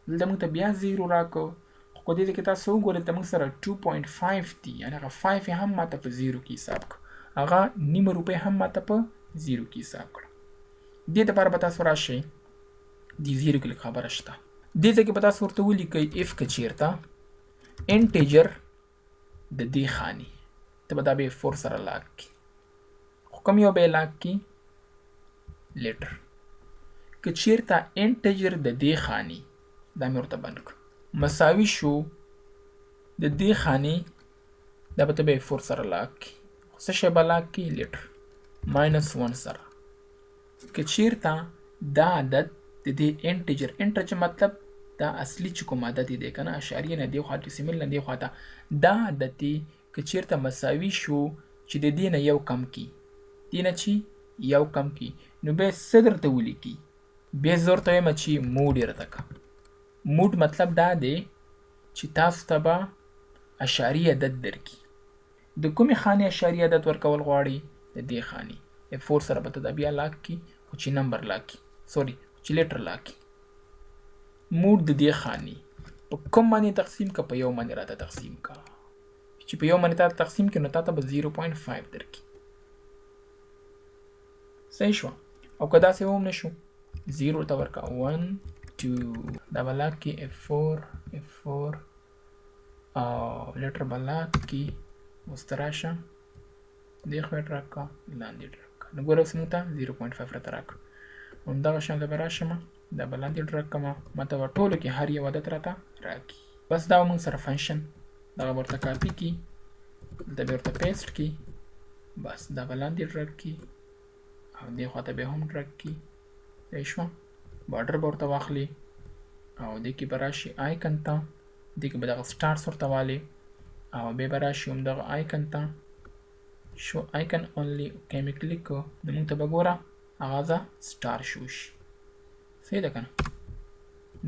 دلته موږ ته بیا zero راکړ. خو که دې ځای کې تاسو وګورئ دلته موږ سره 2.5 دي، یعنې هغه 5 یې هم ماته په zero کې حساب کړ، هغه نیمه روپۍ هم ماته په zero کې حساب کړه. دې دپاره به تاسو راشئ دې zero کې لږ خبره شته. دې ځای کې به تاسو ورته ولیکئ if که چیرته integer د دې خانې ته به دا به four سره lock کړي، خو کوم یو به یې lock کړي؟ letter. که چیرته integer د دې خانې، دا مې ورته بند کړ، مساوي شو د دې خانې، دا به ته به four سره lock کړي، خو څه شی به lock کړي؟ letter minus one سره. که چیرته دا عدد د دې integer، integer مطلب دا اصلي چې کوم عدد دی که نه، اشاریه نه دې خوا، decimal نه دې خوا ته، دا عدد دی که چیرته مساوي شو چې د دې نه یو کم کړي، دې نه چې یو کم کړي، نو بیا څه درته ولیکي؟ بیا زه ورته وایم چې mode یې راته کړه. mode مطلب دا دی چې تاسو ته به اشاري عدد درکړي. د کومې خانې اشاري عدد ورکول غواړي؟ د دې خانې. F four سره به ته دا بیا lock کړي، خو چې number lock کړي، sorry، خو چې letter lock کړي. mode د دې خانې په کوم باندې تقسیم که؟ په یو باندې راته تقسیم که. چې په یو باندې تاته تقسیم کړي نو تاته به 0.5 درکړي. صحیح شوه؟ او که داسې هم نه شو zero ته ورکړه، 1 2، دا به lock کړي، F four، F four او letter به lock کړي. اوس ته راشه دې خوا drag کړه، لاندې drag کړه، نو ګوره اوس موږ ته 0.5 راته راکړ. همدغه شان زه به راشم دا به لاندې drag کړم، ما ته به ټولو کې هر یو عدد راته راکړي. بس دا موږ سره function دغه به ورته کاپي کړي، دلته به ورته paste کړي، بس دا به لاندې drag کړي او دې خوا ته به هم drag کړي. صحیح شوه؟ border به ورته واخلي او دې کې به راشي icon ته، دې کې به دغه stars ورته والي او بیا به راشي همدغه icon ته، show icon only، okay مې کلیک کړو، نو موږ ته به ګوره هغه ځه star show شي. صحیح ده که نه؟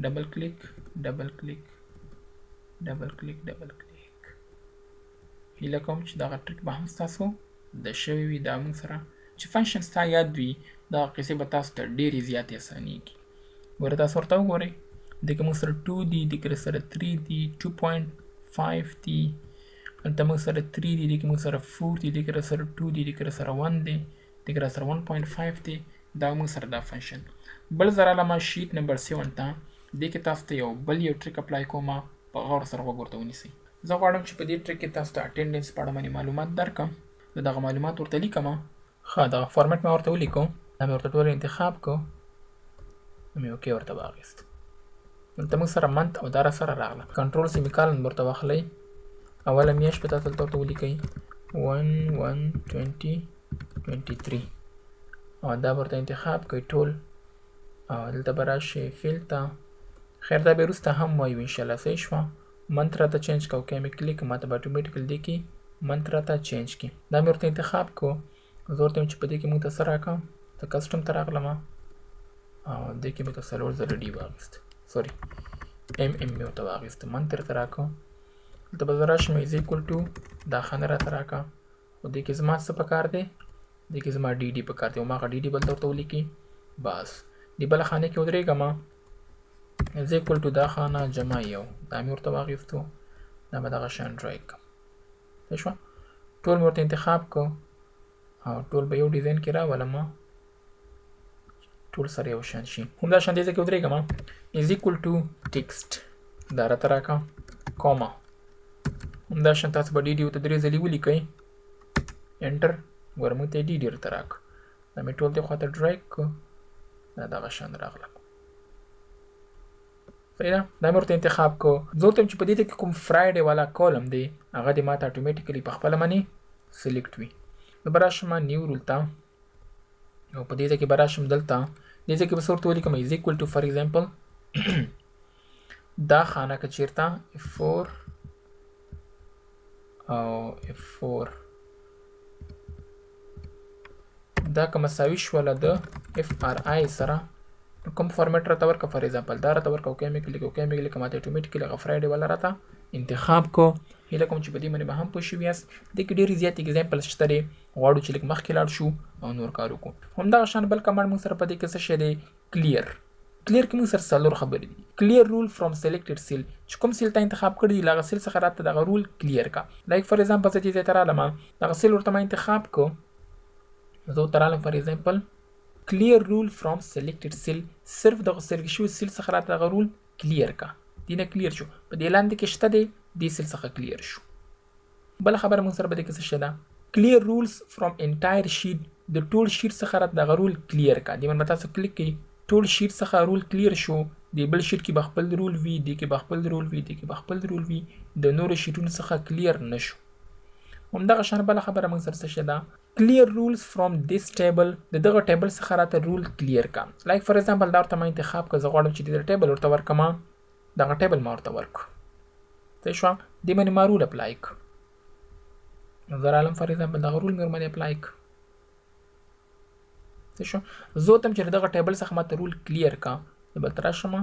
double click، double click، double click، double click. هیله کوم چې دغه trick به هم ستاسو زده شوی وي. دا موږ سره چې function ستا یاد وي دغه قصې به تاسو ته ډېرې زیاتې اسانېږي. ګوره تاسو ورته وګورئ، دې کې موږ سره 2 دي، دې کې سره 3 دي، 2.5 دي، دلته موږ سره 3 دي، دې کې موږ سره 4 دي، دې کې سره 2 دي، دې کې سره 1 دی، دې کې سره 1.5 دی. دا موږ سره دا function. بل زه رالم sheet number 7 ته، دې کې تاسو ته یو بل یو trick apply کوم، په غور سره غوږ ورته ونیسئ. زه غواړم چې په دې trick کې تاسو ته attendance په اړه باندې معلومات درکړم. زه دغه معلومات ورته لیکم. ښه دغه format مې ورته ولیکو، دا مې ورته ټول انتخاب کړو، نو مې okay ورته واخیست. دلته موږ سره month او دا را سره راغله. control semicolon ورته واخلئ، اوله میاشت به تاسو دلته ورته ولیکئ 1 1 2023 او دا به ورته انتخاب کړئ ټول، او دلته به راشئ fill ته. خیر دا به وروسته هم وایو انشاءالله. صحیح شوه؟ month راته change کړه، okay مې کلیک، ماته به automatically دې کې month راته change کړي. دا مې ورته انتخاب کړو، زه ورته وایم چې په دې کې موږ ته څه راکړه، ته custom ته راغلم او دې کې مې ته څلور ځله D واخیست، sorry M M مې ورته واخیست، month راته راکړه. دلته به زه راشم is equal to دا خانه راته راکړه، خو دې کې زما څه پکار دی؟ دې کې زما D D پکار دی، هماغه D D بل ته ورته ولیکي. بس دې بله خانه کې ودرېږم، is equal to دا خانه جمع یو، دا مې ورته واخیستو، دا به دغه شان drag کړم. صحیح شوه؟ ټول مې ورته انتخاب کړو او ټول به یو design کې راولم، ټول سره یو شان شي. همدا شان دې ځای کې ودرېږم، is equal to text دا راته راکړه comma، همدا شان تاسو به D D ورته درې ځلې ولیکئ، enter، ګوره موږ ته یې D D راته راکړ. دا مې ټول دې خوا ته drag کړو، دا دغه شان راغله. صحیح ده؟ دا مې ورته انتخاب کړو. زه ورته وایم چې په دې ځای کې کوم Friday والا column دی هغه دې ماته automatically په خپله باندې select وي. زه به راشم new rule ته او په دې ځای کې به راشم دلته، دې ځای کې به څه ورته ولیکم is equal to for example دا خانه که چېرته F four او F four دا که مساوي شوله د F R I سره، نو نو کوم فارمیټ راته ورکړه، فار ایگزامپل دا راته ورکړه، اوکی مې کلیک، اوکی مې کلیک، ماته اتوماتیکلی هغه فرایډې والا راته انتخاب کو. هیله کوم چې په دې باندې به هم پوه شوي یاست. دې کې ډېرې زیاتې اګزامپلز شته دی، غواړو چې لږ مخکې لاړ شو او نور کار وکړو. همدغه شان بل کمانډ موږ سره په دې کې څه شی دی؟ کلیر. کلیر کې موږ سره څلور خبرې دي. کلیر رول فرام سلیکټډ سیل، چې کوم سیل ته انتخاب کړی دی له هغه سیل څخه راته دغه رول کلیر کا. لایک فار ایگزامپل زه دې ځای ته رالم، دغه سیل ورته ما انتخاب کو، زه ورته رالم فار ایگزامپل کلیر رول فرام سلیکټډ سیل، صرف دغه سلیکټ شوي سیل څخه راته دغه رول کلیر کا. دې نه کلیر شو، په دې لاندې کې شته دی، دې سیل څخه کلیر شو. بله خبره موږ سره په دې کې څه شی ده؟ کلیر رولز فرام انټایر شیټ، د ټول شیټ څخه راته دغه رول کلیر کا. دې باندې به تاسو کلیک کړئ، ټول شیټ څخه رول کلیر شو. دې بل شیټ کې به خپل رول وي، دې کې به خپل رول وي، دې کې به خپل رول وي، د نورو شیټونو څخه کلیر نه شو. همدغه شان بله خبره موږ سره څه شی ده؟ کلیر رولز فرام دیس ټیبل، د دغه ټیبل څخه راته رول کلیر کا. لایک فار ایگزامپل دا ورته ما انتخاب کړ، زه غواړم چې دې ټیبل ورته ورکړم، دغه ټیبل ما ورته ورکړ، صحیح شوه؟ دې باندې ما رول اپلای کړ، زه رالم فار ایگزامپل دغه رول مې ورباندې اپلای کړ، صحیح شو؟ زه ورته چې دغه ټیبل څخه ماته رول کلیر کا، زه بل ته راشم،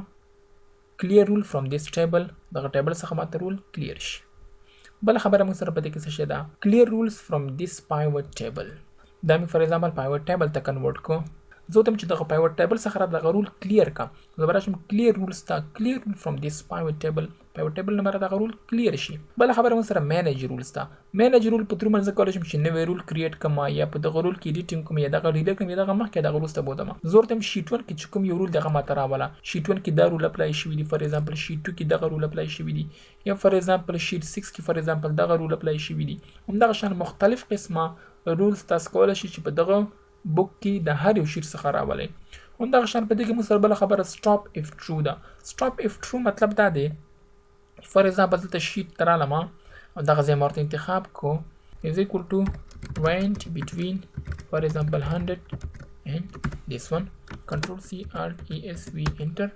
کلیر رول فرام دیس ټیبل، دغه ټیبل څخه ماته رول کلیر شي. بله خبره موږ سره په دې کې څه شی ده؟ کلیر رولز فرام دیس پایوټ ټیبل، دا مې فار ایگزامپل پایوټ ټیبل ته کنورټ کو، زه ورته چې دغه پایوټ ټیبل څخه راته دغه رول کلیر کا، زه به راشم کلیر رولز ته، کلیر رول فرام دیس پایوټ ټیبل، پایوټ ټیبل نه به دغه رول کلیر شي. بله خبره موږ سره مینج رولز ته، مینج رول په ترو باندې زه کولی شم چې نوی رول کریټ کړم، یا په دغه رول کې ایډیټینګ کوم، یا دغه ډیلیټ کړم، یا دغه مخکې دغه رول ته بوځم. زه ورته وایم شیټ 1 کې چې کوم یو رول دغه ماته راوله، شیټ 1 کې دا رول اپلای شوي دي، فار ایگزامپل شیټ 2 کې دغه رول اپلای شوي دي، یا فار ایگزامپل شیټ 6 کې فار ایگزامپل دغه رول اپلای شوي دي. همدغه شان مختلف قسمه رولز تاسو کولی شئ چې په دغه بوک کې د هر یو شیټ څخه راولئ. همدغه شان په دې کې موږ سره بله خبره سټاپ اف ټرو ده. سټاپ اف ټرو مطلب دا دی، فار ایگزامپل دلته شیټ ته رالم او دغه ځای ما ورته انتخاب کو، is equal to range between for example 100 and this one، control C alt E S V enter.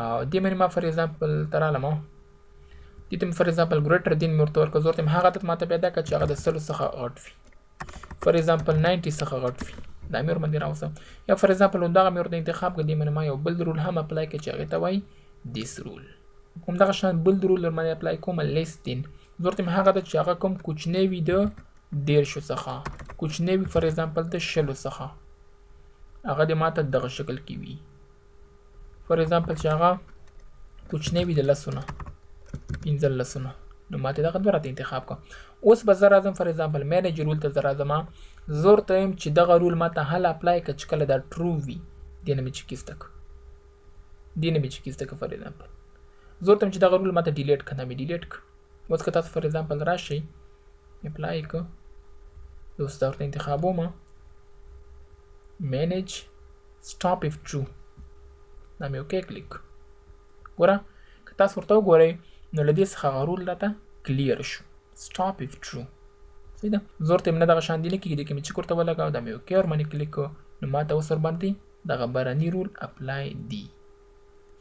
او دې باندې ما فار ایگزامپل ته رالم، دې ته مې فار ایگزامپل ګریټر دین مې ورته ورکړ، زه ورته هغه عدد ماته پیدا کړه چې هغه د 100 څخه غټ وي، فار ایگزامپل 90 څخه غټ وي، دا مې ورباندې راوستم. یا فار ایگزامپل همدغه مې ورته انتخاب کړ، دې باندې ما یو بل رول هم اپلای کړ چې هغې ته وایي دیس رول. همدغه شان بل رول ورباندې اپلای کوم لیس دین، زه ورته وایم هغه ده چې هغه کوم کوچنی وي د 30 څخه، کوچنی وي فار ایگزامپل د 20 څخه، هغه دې ماته دغه شکل کې وي. فار ایگزامپل چې هغه کوچنی وي د 10 نه 15 نه، نو ماته دغه دوه راته انتخاب کړه. اوس به زه راځم فار ایگزامپل مینج رول ته زه راځم، زه ورته وایم چې دغه رول ماته هله اپلای کړه چې کله دا ټرو وي، دې نه مې چې کیسته کړه، دې نه مې چې کیسته کړه. فار ایگزامپل زه ورته وایم چې دغه رول ماته ډیلیټ کړه، دا مې ډیلیټ کړه. اوس که تاسو فار ایگزامپل راشئ اپلای کړه، زه اوس دا ورته انتخابوم، مینج سټاپ اف ټرو، دا مې اوکی کلیک. ګوره که تاسو ورته وګورئ نو له دې څخه هغه رول راته کلیر شو، سټاپ اف ټرو، صحیح ده. زه ورته وایم نه دغه شان دې نه کېږي، دې کې مې چک ورته ولګاوه، دا مې اوکی ورباندې کلیک کړو، نو ماته اوس ورباندې دغه برني رول اپلای دی،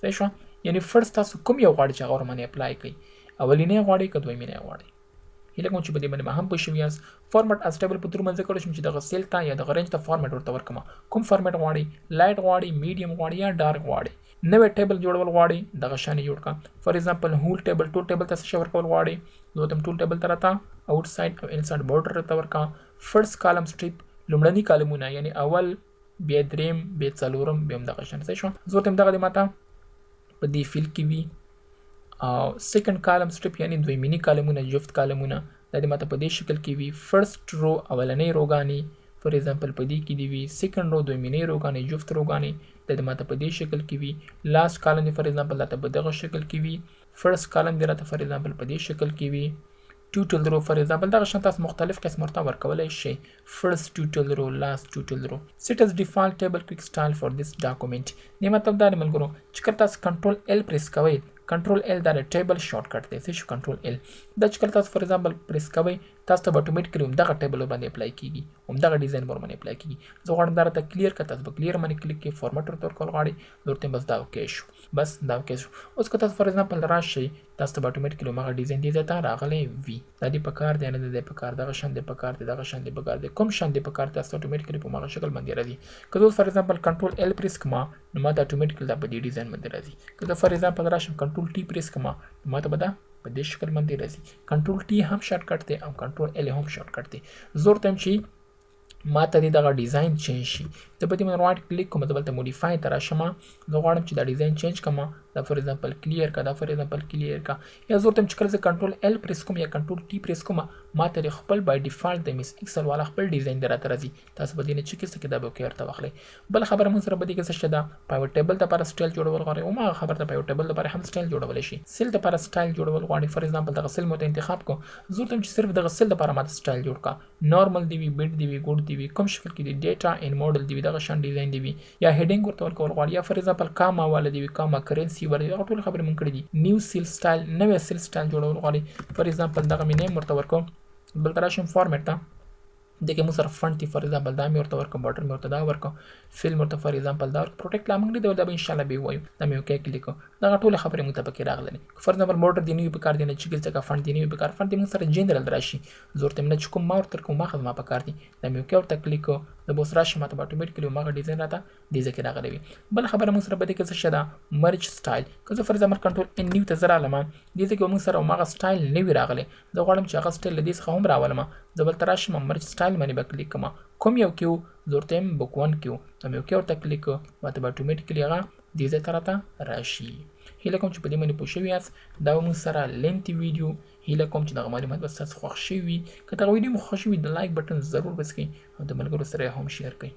صحیح شوه؟ یعنی فرض تاسو کوم یو غواړئ چې هغه ورباندې اپلای کړئ، اولینی غواړئ که دویمینی غواړئ. هیله کوم چې په دې باندې به هم پوه شوي یاست. فارمټ از ټیبل په ترو باندې زه کولی شم چې دغه سیل ته یا دغه رینج ته فارمټ ورته ورکړم. کوم فارمټ غواړئ؟ لایټ غواړئ، میډیم غواړئ یا ډارک غواړئ؟ نوی ټیبل جوړول غواړئ، دغه شان یې جوړ کړه. فار ایگزامپل هول ټیبل، ټول ټیبل ته څه شی ورکول غواړئ؟ زه ورته ټول ټیبل ته راته اوټ ساید او انسایډ بورډر راته ورکړه. فرست کالم سټریپ، لومړني کالمونه یعنی اول بیا دریم بیا څلورم بیا هم دغه شان، صحیح شوه؟ زه ورته دغه دې ماته په دې فیل کې وي. او سیکنډ کالم سټریپ یعنی دویمیني کالمونه، جفت کالمونه، دا دې ماته په دې شکل کې وي. فرست رو اولنۍ روګانې فار ایگزامپل په دې کې دی وي. سیکنډ رو دویمینۍ روګانې، جفت روګانې، دا دې ماته په دې شکل کې وي. لاست کالم دې فار ایگزامپل راته په دغه شکل کې وي. فرست کالم دې راته فار ایگزامپل په دې شکل کې وي. ټوټل رو فار ایگزامپل دغه شان تاسو مختلف قسم ورته ورکولی شئ. فرست ټوټل رو، لاست ټوټل رو. سیټ از ډیفالت ټیبل کویک سټایل فار دیس ډاکومنټ. دې مطلب دا دی ملګرو چې کله تاسو کنټرول ال پریس کوئ، کنټرول ال دا د ټیبل شارټ کټ دی، څه شو کنټرول ال، دا چې کله تاسو فار ایگزامپل پریس کوئ تاسو ته به اتوماتیکلی همدغه ټیبل باندې اپلای کیږي، همدغه ډیزاین باندې اپلای کیږي. زه غواړم دا راته کلیر کړه، تاسو به کلیر باندې کلیک کړئ، فارمټ ورته ورکول غواړئ، زه ورته بس دا اوکی شو، بس دا اوکی شو. اوس که تاسو فار ایگزامپل راشئ، تاسو ته به اتوماتیکلی هماغه ډیزاین دې ځای ته راغلی وي. دا دې پکار دی، نه دی پکار، دغه شان دی پکار دی، دغه شان دی پکار دی، کوم شان دی پکار دی، تاسو اتوماتیکلی په هماغه شکل باندې راځي. که زه فار ایگزامپل کنټرول ال پریس کړم، نو ما ته اتوماتیکلی دا په دې ډیزاین باندې راځي. که زه فار ایگزامپل راشم کنټرول ټي پریس کړم، نو ما ته به دا په دې شکل باندې راځي. کنټرول ټي هم شارټ کټ دی او کنټرول ال هم شارټ کټ دی. زه ورته وایم چې ما ته دې دغه ډیزاین چینج شي، زه په دې باندې رایټ کلیک کوم، زه بلته موډیفای ته راشم، زه غواړم چې دا ډیزاین چینج کړم، دا فار ایگزامپل کلیر کا، دا فار ایگزامپل کلیر کا. یا زه ورته وایم چې کله زه کنټرول ال پریس کوم یا کنټرول ټي پریس کوم، ما ته دې خپل بای ډیفالت د میس ایکسل والا خپل ډیزاین دی راته راځي. تاسو به دې نه چې څه کې دا به اوکې ورته واخلئ. بل خبره موږ سره به دې کې څه شته ده، پایوټ ټیبل دپاره سټایل جوړول غواړئ، هماغه خبره ده، پایوټ ټیبل دپاره هم سټایل جوړولی شي. سیل دپاره سټایل جوړول غواړي، فار ایگزامپل دغه سیل مو ته انتخاب کړو، زه ورته وایم چې صرف دغه سیل دپاره ما ته سټایل جوړ کړه، نورمال دی وي، بیډ دی وي، ګډ دی وي، کوم شکل کې دی، ډیټا ان ماډل دی وي، دغه شان ډیزاین دی وي، یا هډینګ ورته ورکول غواړي، یا فار ایگزامپل کاما والا دی وي، کاما کرنسي والا دی، دغه ټول خبرې مونږ کړې دي. نیو سیل سټایل، نوی سیل سټایل جوړول غواړي، فار ایگزامپل دغه مې نیم ورته ورکوم، بل ته راشم فارمټ ته، دې کې موږ سره فنډ دی، فار ایگزامپل دا مې ورته ورکړم، بارډر مې ورته دا ورکړم، فیل مې ورته فار ایگزامپل دا ورکړم، پروټیکټ لا موږ نه دی، دا به ان شاء الله به وایو، دا مې اوکې کلیک کړم، دغه ټول خبرې موږ ته پکې راغلې. که فار ایگزامپل بارډر دی نه وي پکار دی، نه چې څه فنډ دی نه وي پکار، فنډ دی موږ سره جنرال راشي، زه ورته نه چې کوم ما ورته کوم ما خدما پکار دی، دا مې اوکې ورته کلیک کړم، زه به اوس راشم، ماته به اتوماتیکلی هماغه ډیزاین راته دې ځای کې راغلی وي. بل خبره موږ سره په دې کې څه شی ده، مرج سټایل. که زه فار ایگزامپل کنټرول ان نیو ته زه رالم، دې ځای کې به موږ سره هماغه سټایل نه وي راغلی، زه غواړم چې هغه سټایل له دې څخه هم راولم، زه بل ته راشم مرج سټایل باندې به کلیک کړم، کوم یو کې و، زه ورته یم بوک ون کې و، دا مې اوکې ورته کلیک کړ، ماته به اتوماتیکلی هغه دې ځای ته راته راشي. هیله کوم چې په دې باندې پوه شوي یاست. دا به موږ سره لینتي ویډیو، هیله کوم چې دغه معلومات به ستاسو خوښ شوي وي. که دغه ویډیو مو خوښ شوي د لایک بټن ضرور پرس کړئ او د ملګرو سره یې هم شیر کړئ.